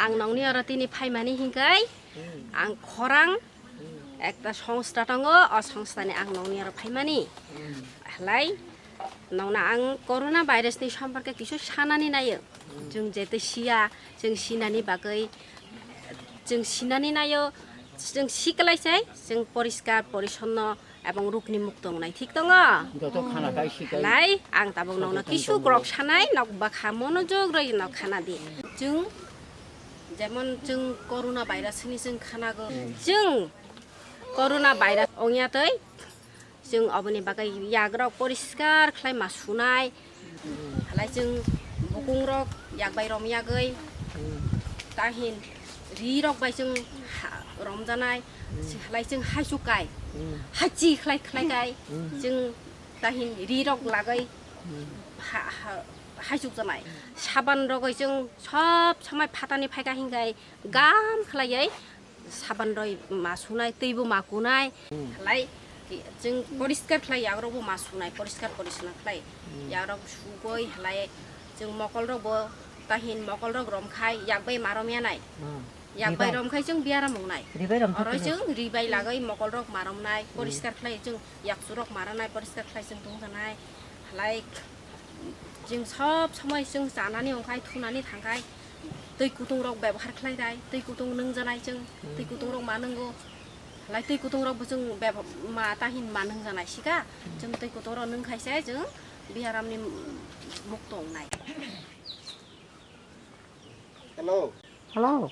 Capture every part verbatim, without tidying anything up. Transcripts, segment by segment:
Ang nokni oro tini phaimani hinkai ang khorang ekta songstha tongo, o songstha ni ang nokni oro phaimani. Halai nokna ang corona virus ni somporke kisu sanani naio. Chwng jeto siya, chwng sinani bagwi, chwng sinani naio, chwng siklai sai, chwng poriskar porisonno ebong rukni mukto wngnai thik tongo. Joto khana kai sikai. Halai ang tabuk nokno kisu grok sanai, nok bakha monojog rwi nok khana di. Chwng jemon chwng corona virus hwnwi chwng khanago. Chwng corona virus ongya tei chwng oboni bagwi yagrok poriskar khlai ma sunai. Halai chwng bukungrok yak bai rom yagwi tahin rirok bai chwng ha-, romjanai. Halai chwng haichuk kai, haichi khlai khlai kai chwng tahin rirok lagwi ha-, ha-, haichuk janai. Saban rogwi chwng sob somai phatani phaikha hinkai gam khlaiwi saban roi ma sunai, twibo ma kunai. Halai chwng poriskar khlai, yagrokbo ma sunai, poriskar porisona khlai. Yagrok sugoi halai chwng mokolrokbo tahin mokolrok romkhai, yakbai ma romyanai. Yakbai romkhai chwng biaram wngnai. Oro chwng ribai lagoi mokolrok ma romnai, poriskar khlai chwng yakchurok ma ronai, poriskar khlai chwng tongjanai. Halai chwng sob somoi chwng chanani ongkhai, thunani thangkhai, twi kutung rok bebohar khlai dai, twi kutung nung janai chwng, twi kutung rok ma nungo, halai twi kutung rok bo chwng bebo-, ma tahin ma nung janai sika, chwng twi kutung rok nung khai se chwng biaram ni mukto wngnai. Hello. Hello.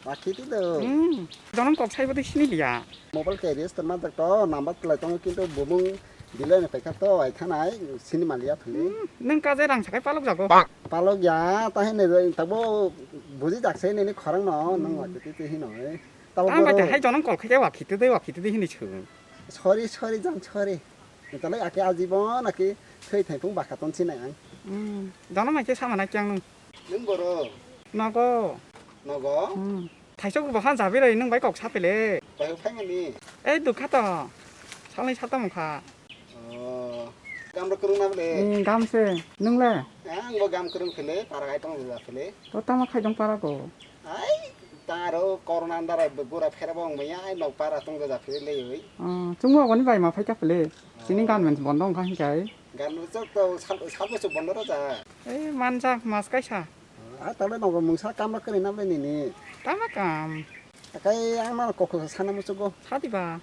Wakiti do. Hmm. Jonom kok saibo de sini liya. Mobile carriers to majak to number tulai tongo kintu bumung delay ni paikha to ai thanai sini maliya phili. Hmm. Nung kaje rang sakai palok jago. Palok ya ta hene tabo buji jak sai nini khorang no nung wakiti te hino. Tabo ang bai boro. Hai jonom kol khai wakiti de wakiti de hini chu. Sorry, sorry, jan sorry. Talai ake ajibon ake thoi thaipung baka ton sinai ang. Hmm. Jonom hai ke sama nai kyang nung. Nung boro? Nogo. Nogo? Hmm. Thaisok bo han jabi lai nung bai kok sapele. Bai phaimani? Ei dukha to. Salai satam kha. Oh. Gam ro kurung na bele? Hmm, gam se. Nung le? Ang bo gam kurung phele, para gai tong ja phele. To tama khai dong para ko. Ai, taro corona andar gura phera bo maya ai nok para tong ja phele le oi. Oh, chungwa goni bai ma phai ka phele. Sini gan men bondo wngkha hinkai. Ganwi chok to sal, sal bwswk bondo rwjak. Ei manjak mas kaisa. Ah, tale nogo mungsa kam rok kwrwi na bai nini. Tama kam. Akai ang mano kokho sana muchugo. Sadi ba.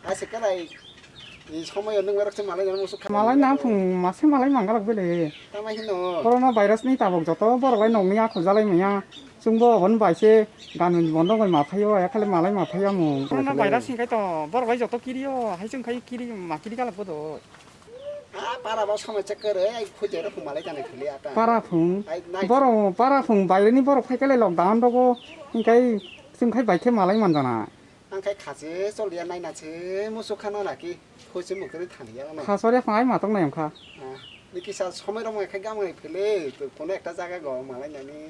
Ase kalai. Ni somoyo nung rok se malai nang musuk. Malai nang thung mase malai manggalak bele. Tama hino. Corona virus ni tabok joto borok lai nongni akhu jalai maya. Chungbo obon bai se ganwi bondo bai ma phaio, ya khali malai ma phaio mung. Corona virus hinkai to borok lai joto kirio, hai chwng khai kiri ma kiri galak bodo. Ah, para bo somai check kere, ai khuje ro malai jani khili ata. Para phung. Ai, nai. Borok para phung baireni borok phai kele lockdown rogo hinkai chwng khai bai khe malai manjana. Ang khai khache choliya naina che musu khana naki khuje mukri thaniya no. Khasore phai ma tong nai kha. Ah, ni kisa somai rok khai gamai phele, kono ekta jaga go malai nani.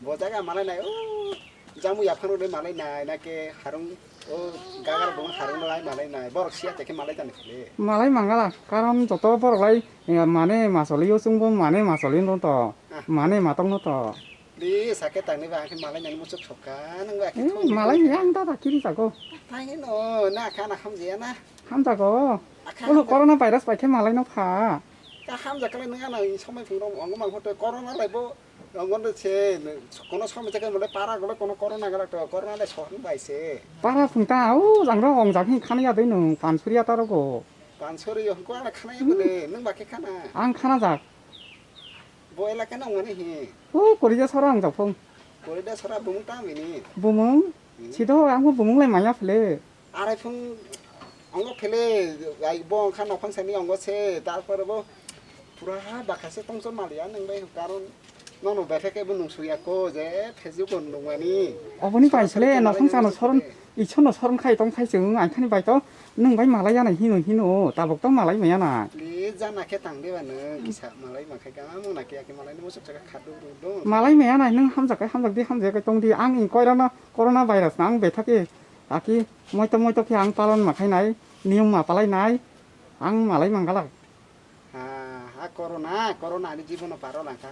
Bo jaga malai nai, o jamu yaphang rok malai nai, na ke harung, o gagar dong harung lai malai nai, borok siya te khe malai tani phile. Malai mangala, karon joto borok lai, eh, mane masoli yo chungbo mane masoli no to, ah, mane matong no to. Di sake tangni ba khe malai nani muchuk sokka, nang ba khe. Eh, thung malai ni ang da da kiri jago. Thang no, na kha na hamjiya na. Hamjago. Akha ulo hamjak. Corona virus bai khe malai no pha. Ka hamjak kale nang ana somai phung rok ongo mang hote corona lai bo. Nongo no se, kono somoi jaga mole para gole kono corona gala to, corona le sohon bai se. Para phung ta, o jang ro ong jak hin khana ya dei nung, pansuri ya ta rogo. Pansuri yo ko ala khana ya mole, nung ba khe khana. Ang khana jak. Bo elaka no ngani hi. O kori ja sora ang jak phung. Kori da sora bumung ta mini. Bumung? Hmm. Sido ang bo bumung lai maya phele. Arai phung ongo phele, ai bo wngkha nokhon sani ongo se, tarpore bo pura bakha se tongchor maliya nang bai, karon nono betha khe bo nung suya ko je Facebook o nungmani. Oboni pai sele nokhon sano soron, Isorno soron khai tong khai chwng, ai khani bai to nung bai malai ya nai hino hino, tabok to malai maya nai. Li jana khe tang de ba nung, kisa malai ma khai ka, mung na khe ya khe malai ni musuk chaka khadu du du. Malai maya nai nung hamjak kai hamjak di hamjak kai tong di, ang i koirano corona virus na ang betha khe. Aki moito moito khe ang palon ma khainai, niyom ma palainai, ang malai mangala. Ha, ha, corona, corona ni jibono paro langkha.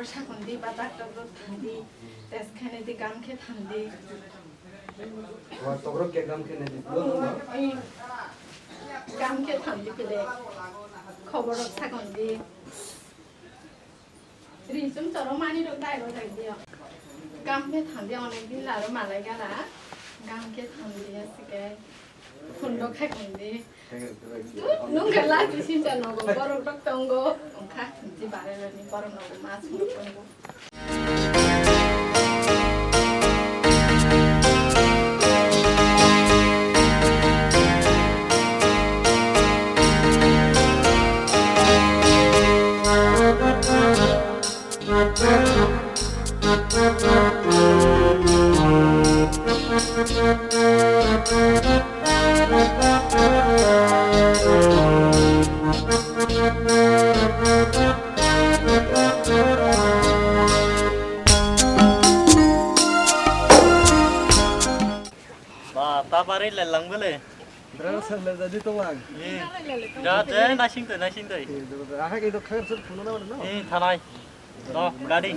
khobor sakon di ba doctor rok thang di, test khainai di, gam khe thang di. Wa tobrok ke gam khe nai di, lo nung ba? Oi, gam khe thang di pele, khobor rok sakon di. Ri chum choro mani rok dai rok dai di. Gam khe thang di, onek din laro malai gala. Gam khe thang di, asike. Phundok hai kong di. Nung khe lachi sincha nogo, borok rok tongo. Ongkha, di bare rani borok nogo, mas rok tongo. Ba, ta bari le lang bele. Bra sa le jadi to lang. Eh. Ja, je, nasing to, nasing to. Eh, aha ke to khair sir phone na na. Eh, thanai. To, gari.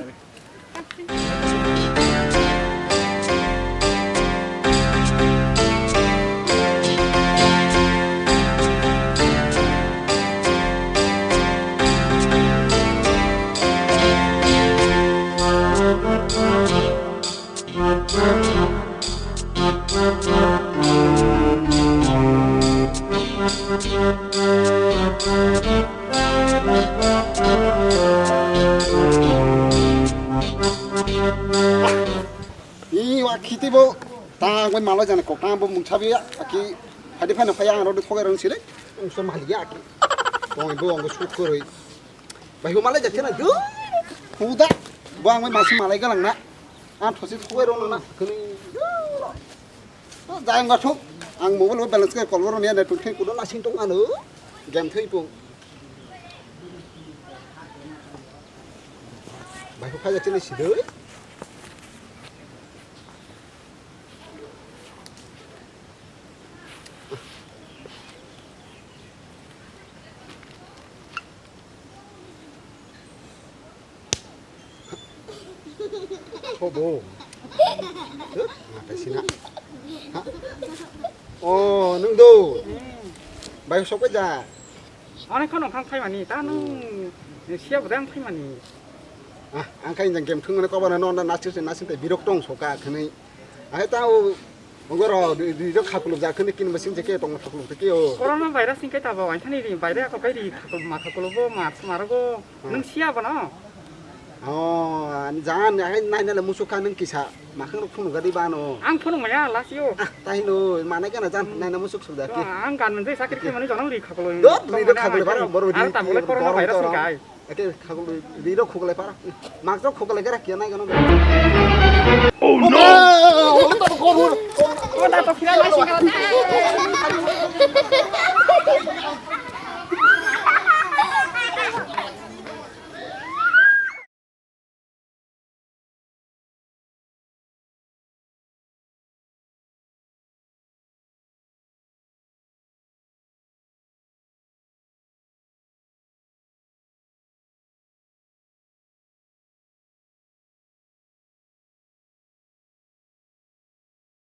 Ih, wa khiti bo. Ta bai malo jana kok ta bo mungsa biya. Aki hadi phano phaya ang rodi thogai rong sile. Ang so mali ya aki. Tong bo ang suk koroi. Bai hu malai jakhe na du. Huda. Bo ang bai masi malai galang na. Ang thosi thogai rong na. Kuni. To jang ga thok. Ang mobile bo balance kai kolbor niya network khai kudo lasing tong ano. Game thai pung. Bai hu phaya chini sidoi. Hobo. Ngatai sina. Ha? Oh, nung do. Bai sok ja. Ani khano khang phaimani, ta nung siya budang phaimani. Ah, ang khain jang game thung mane koba no na nasir se nasir te birok tong soka khani. Ahai ta o ongoro ri ri khakulu ja khani kin masing je ke tong khakulu te ke o. Corona virus ni kai ta ba wain thani ri baire ko kai ri khakulu ma khakulu bo ma smarogo. Nung siya bono. Oh, ani jan ahai nai nale musuk kha nung kisa makhang rok phunu gadi bano. Ang phunu maya lasio. Ah, tai no mana kana jan nai na musuk suda ke. Ang gan mende sakri ke mani jonang ri khakulu. Dot ri khakulu bara boro ri. Ar ta bole corona virus ni kai. Ake khagul ri ro khugulai para. Mak jok khugulai gara kiya nai gano. Oh no! Unda to khira lai sing kala